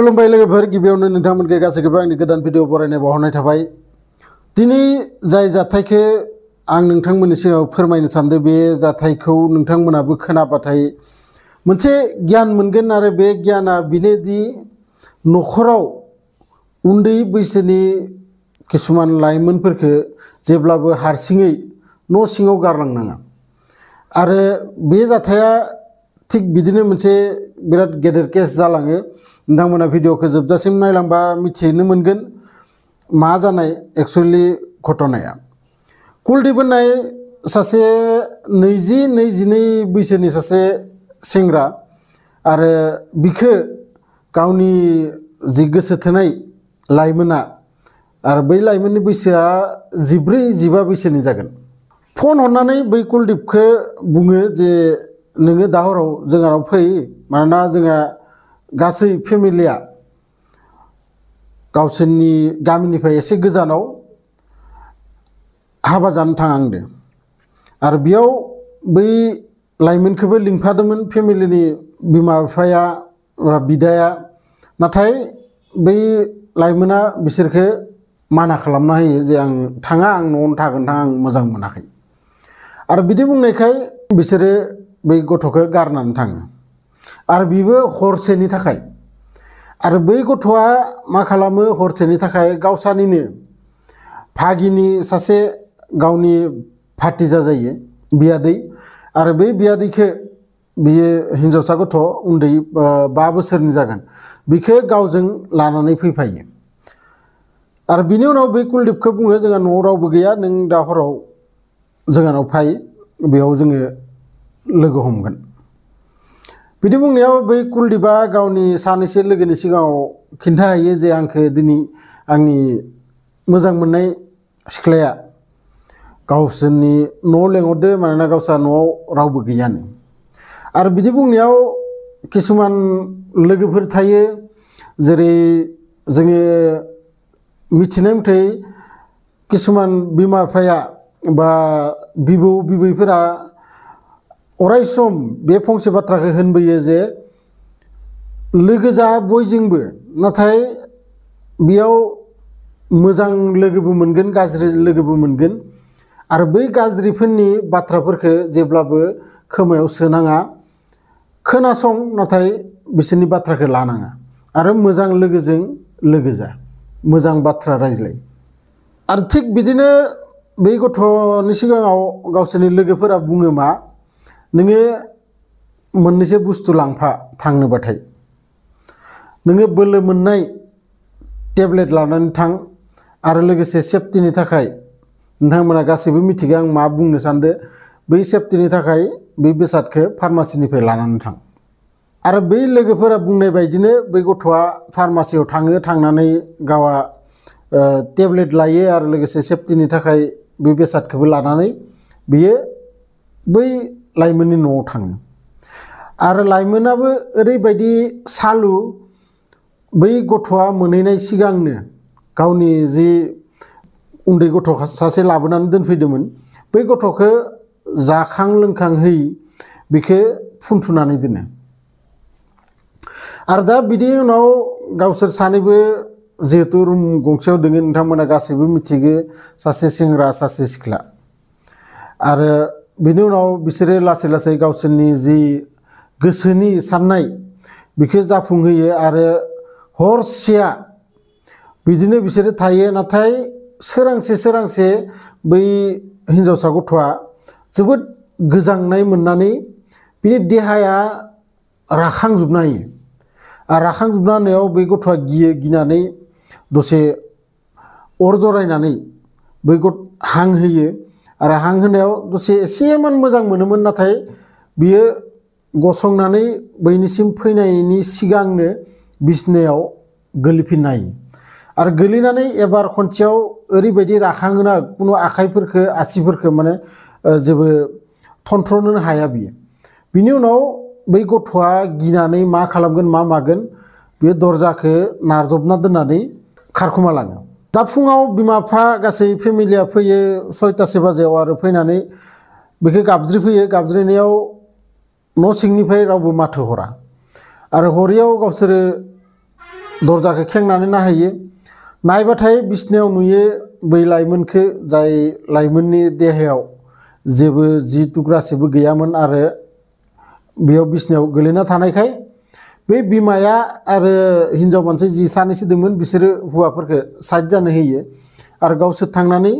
खुलुमबाय लोगोफोर गिबियावनो नोंथांमोनखौ गासैखौबो आंनि गोदान भिडिअ बरायनाय बावहरनाय थाबाय। दिनै जाय जाथायखौ आं नोंथांमोननि सिगाङाव फोरमायनो सानदों बे जाथायखौ नोंथांमोनाबो खोनाबाथाय मोनसे गियान मोनगोन आरो बे गियाना बिनोदि न'खराव उन्दै बैसोनि किसुमान लाइमोनफोरखौ जेब्लाबो हारसिङै न' सिङाव गारलांनाङा आरो बे जाथाया थिग बिदिनो मोनसे बिराद गेदेर केस जालाङो। नोंथांमोना भिडिअखौ जोबजासिम नायलांबा मिथिनो मोनगोन मा जानाय एक्चुअली घटनाया। कुलदीप होननाय सासे 20-22 बैसोनि सासे सेंग्रा आरो बिखौ गावनि जि गोसो थोनाय लाइमोना आरो बै लाइमोननि बैसोआ 14-15 बैसोनि जागोन। फन हरनानै बै कुलदीपखौ बुङो जे नोङो दा हराव जोंहानाव फै, मानोना जोंहा गासै फेमिलिया गावसोरनि गामिनिफ्राय एसे गोजानाव हाबा जानो थांहांदों आरो बेयाव बै लाइमोनखौबो लिंफादोंमोन फेमिलिनि बिमा बिफाया बिदाया, नाथाय बै लाइमोना बिसोरखौ माना खालामना होयो जे आं थाङा, आं न'आवनो थागोन, आं मोजां मोनाखै। आरो बिदि बुंनायखाय बिसोरो बै गथ'खौ गारनानै थाङो आरो बिबो हरसेनि थाखाय। आरो बै गथ'आ मा खालामो, हरसेनि थाखाय गावसानिनो भागिनि सासे गावनि भातिजा जायो बियादै, आरो बै बियादैखौ बियो हिन्जावसा गथ' उन्दै 5 बोसोरनि जागोन, बिखौ गावजों लानानै फैफायो। आरो बिनि उनाव बै कुलदीपखौ बुङो जोंहा न'आव रावबो गैया, नों दा हराव जोंहानाव फै, बेयाव जोङो लोगो हमगोन। बिदि बुंनायाव बै कुलदीपआ गावनि सानैसो लोगोनि सिगाङाव खिन्थाहैयो जे आंखौ दिनै आंनि मोजां मोननाय सिख्लाया गावसोरनि न'आव लेंहरदो, मानोना गावसा न'आव रावबो गैयानो। आरो बिदि बुंनायाव किसुमान लोगोफोर थायो, जेरै जोङो मिथिनाय मथै किसुमान बिमा बिफाया बा बिबौ बिबैफोरा अराय सम बे फंसे बाथ्राखौ होनबोयो जे लोगो जा बयजोंबो, नाथाय बेयाव मोजां लोगोबो मोनगोन, गाज्रि लोगोबो मोनगोन। आरो बै गाज्रिफोरनि बाथ्राफोरखौ जेब्लाबो खोमायाव सोनाङा, खोनासं, नाथाय बिसोरनि बाथ्राखौ लानाङा। आरो मोजां लोगोजों लोगो जा, मोजां बाथ्रा रायज्लाय। आरो थिग बिदिनो बै गथ'नि सिगाङाव गावसोरनि लोगोफोरा बुङो मा, नोङो मोननैसो बुस्थु लांफा थांनोबाथाय, नोङो बोलो मोननाय टेब्लेट लानानै थां, आरो लोगोसे सेफटिनि थाखाय नोंथांमोना गासैबो मिथिगौ आं मा बुंनो सानदों, बै सेफटिनि थाखाय बै बेसादखौ फार्मासिनिफ्राय लानानै थां। आरो बै लोगोफोरा बुंनाय बायदिनो बै गथ'आ फार्मासियाव थाङो, थांनानै गावहा टेब्लेट लायो आरो लोगोसे सेफटिनि थाखाय बे बेसादखौबो लानानै बियो बै लाइमोननि न'आव थाङो। आरो लाइमोनाबो ओरैबायदि सालु, बै गथ'आ मोनहैनाय सिगांनो गावनि जि उन्दै गथ' सासे लाबोनानै दोनफैदोंमोन, बै गथ'खौ जाखां लोंखां होयै बेखौ फुनथुनानै दोनो। आरो दा बिनि उनाव गावसोर सानैबो जिहेतु रुम गंसेयाव दोङो, नोंथांमोना गासैबो मिथिगो, सासे सेंग्रा सासे सिख्ला। आरो बिनि उनाव बिसोरो लासै लासै गावसोरनि जि गोसोनि साननाय बेखौ जाफुंहोयो आरो हरसेया बिदिनो बिसोरो थायो। नाथाय सोरांसे बै हिन्जावसा गथ'आ जोबोद गोजांनाय मोननानै बिनि देहाया राखांजोबना होयो। आरो राखांजोबना होनायाव बै गथ'आ गिनानै दसे अर जरायनानै बै हां होयो। आरो हां होनायाव दसे एसेमान मोजां मोनोमोन, नाथाय बियो गसंनानै बैनिसिम फैनायनि सिगांनो बिसनायाव गोलैफिनना होयो। आरो गोलैनानै एबार खनसेयाव ओरैबायदि राखाङोना, खुनु आखाइफोरखौ आसिफोरखौ माने जेबो थन्थ्र'नो हाया बियो। बिनि उनाव बै गथ'आ गिनानै मा खालामगोन मा मागोन, बे दरजाखौ नारजबना दोननानै खारखुमा लाङो। दा फुङाव बिमा बिफा गासै फेमिलिया फैयो 6टासो बाजियाव, आरो फैनानै बेखौ गाबज्रिफैयो। गाबज्रिनायाव न' सिंनिफ्राय रावबो माथो हरा। आरो हरियाव गावसोरो दरजाखौ खेंनानै नाहैयो नायबाथाय बिसनायाव नुयो बै लाइमोनखौ जाय लाइमोननि देहायाव जेबो जि टुक्रासेबो गैयामोन आरो बेयाव बिसनायाव गोलैना थानायखाय बे बिमाया आरो हिनजाव मानसि जि सानैसो दंमोन बिसोरो हौवाफोरखौ साइड जानो होयो आरो गावसोर थांनानै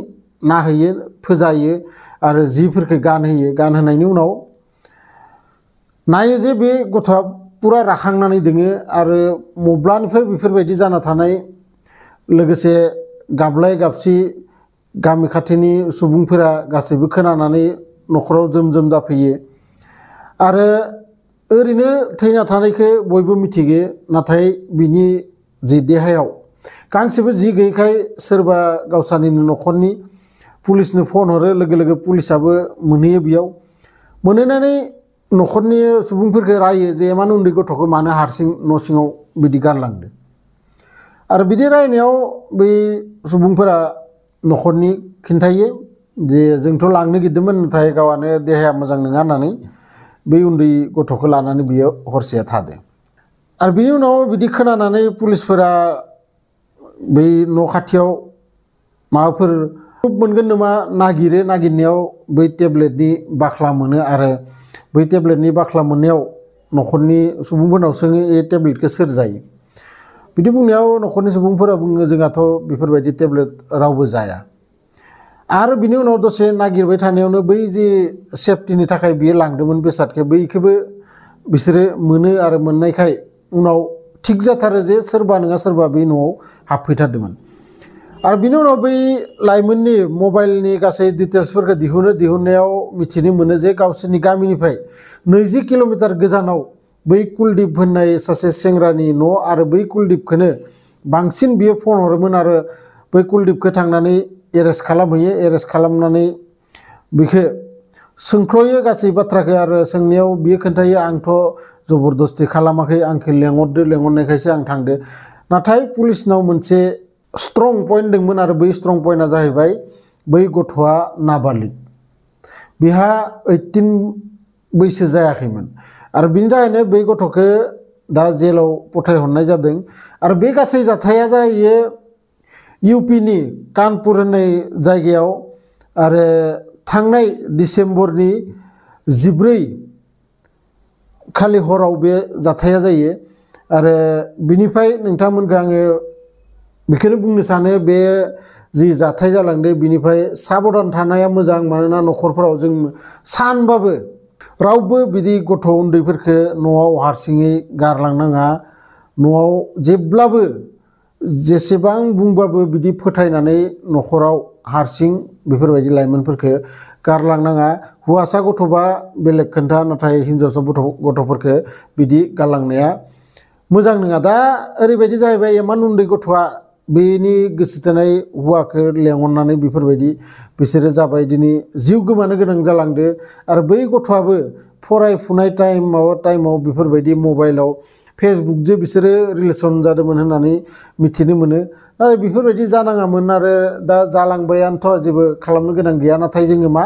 नाहैयो फोजायो आरो जिफोरखौ गानहोयो गानहोनायनि उनाव नायो जे बे गथ'आ पुरा राखांनानै दोङो आरो मब्लानिफ्राय बेफोरबायदि जाना थानाय लोगोसे गाबलाय गाबसि गामि खाथिनि सुबुंफोरा गासैबो खोनानानै न'खराव जोम जाफैयो आरो ओरैनो थैना थानायखौ बयबो मिथिगो नाथाय बिनि जि देहायाव गांसेबो जि गैयैखाय सोरबा गावसानिनो न'खरनि पुलिसनो फन हरो लोगो लोगो पुलिसाबो मोनहैयो बेयाव मोनहैनानै न'खरनि सुबुंफोरखौ रायो जे इमान उन्दै गथ'खौ मानो हारसिं न' सिङाव बिदि गारलांदो आरो बिदि रायनायाव बै सुबुंफोरा न'खरनि खिन्थायो जे जोंथ' लांनो गिदोंमोन नाथाय गावआनो देहाया मोजां नङा होननानै बै उन्दै गथ'खौ लानानै बियो हरसेया थादो आरो बिनि उनाव बिदि खोनानानै पुलिसफोरा बै न' खाथियाव माबाफोर मोनगोन नामा नागिरो नागिरनायाव बै टेब्लेटनि बाख्ला मोनो आरो बै टेब्लेटनि बाख्ला मोननायाव न'खरनि सुबुंफोरनाव सोङो ए टेब्लेटखौ सोर जायो बिदि बुंनायाव न'खरनि सुबुंफोरा बुङो जोंहाथ' बेफोरबायदि टेब्लेट रावबो जाया आरो बिनि उनाव दसे नागिरबाय थानायावनो बै जे सेफटिनि थाखाय बियो लांदोंमोन बेसादखौ बैखौबो बिसोरो मोनो आरो मोननायखाय उनाव थिग जाथारो जे सोरबा नङा सोरबा बे न'आव हाबफैथारदोंमोन आरो बिनि उनाव बै लाइमोननि मबाइलनि गासै डिटेल्सफोरखौ दिहुननायाव मिथिनो मोनो जे गावसोरनि गामिनिफ्राय 20 किल'मिटार गोजानाव बै कुलदीप होननाय सासे सेंग्रानि न' आरो बै कुलदीपखौनो बांसिन बियो फन हरोमोन आरो बै कुलदीपखौ थांनानै एरेस्ट खालामहैयो एरेस्ट खालामनानै बिखौ सोंख्ल'यो गासै बाथ्राखौ आरो सोंनायाव बियो खोन्थायो आंथ' जबरदस्ति खालामाखै आंखौ लेंहरनायखायसो आं थांदो नाथाय पुलिसनाव मोनसे स्ट्रं पइन्ट दंमोन आरो बै स्ट्रं पइन्टआ जाहैबाय बै गथ'आ नाबालिग बिहा 18 बैसो जायाखैमोन आरो बिनि थाखायनो बै गथ'खौ दा जेलाव गथायहरनाय जादों आरो बे गासै जाथाया जायो इउपिनि कानपुर होननाय जायगायाव आरो थांनाय डिसेम्बरनि 14 खालि हराव बे जाथाया जायो आरो बिनिफ्राय नोंथांमोनखौ आङो बेखौनो बुंनो सानो बे जि जाथाय जालांदो बिनिफ्राय साबधान थानाया मोजां मानोना न'खरफोराव जों सानबाबो रावबो बिदि गथ' उन्दैफोरखौ न'आव हारसिङै गारलांनाङा न'आव जेब्लाबो जेसेबां बुंबाबो बिदि फोथायनानै न'खराव हारसिं बेफोरबायदि लाइमोनफोरखौ गारलांनाङा हौवासा गथ'बा बेलेग खोन्था नाथाय हिनजावसा गथ'फोरखौ बिदि गारलांनाया मोजां नङा दा ओरैबायदि जाहैबाय इमान उन्दै गथ'आ बेनि गोसो थोनाय हौवाखौ लेंहरनानै बेफोरबायदि बिसोरो जाबाय दिनै जिउ गोमानो गोनां जालांदो आरो बै गथ'आबो फरायफुनाय टाइमाव बेफोरबायदि मबाइलाव फेसबुकजों बिसोरो रिलेसन जादोंमोन होननानै मिथिनो मोनो नाथाय बेफोरबायदि जानाङामोन आरो दा जालांबायानोथ' जेबो खालामनो गोनां गैया नाथाय जोङो मा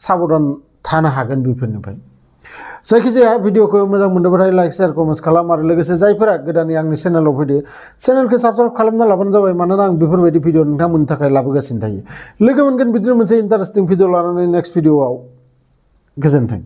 साबधान थानो हागोन बेफोरनिफ्राय जायखिजाया भिडिअखौ मोजां मोनदोंबाथाय लाइक शेयार कमेन्ट्स खालाम आरो लोगोसे जायफोरा गोदानै आंनि चेनेलाव फैदो चेनेलखौ साबस्क्राइब खालामना लाबानो जाबाय मानोना आं बेफोरबायदि भिडिअ नोंथांमोननि थाखाय लाबोगासिनो थायो लोगो मोनगोन बिदिनो मोनसे इन्टारेस्टिं भिडिअ लानानै नेक्स्ट भिडिअआव गोजोन्थों।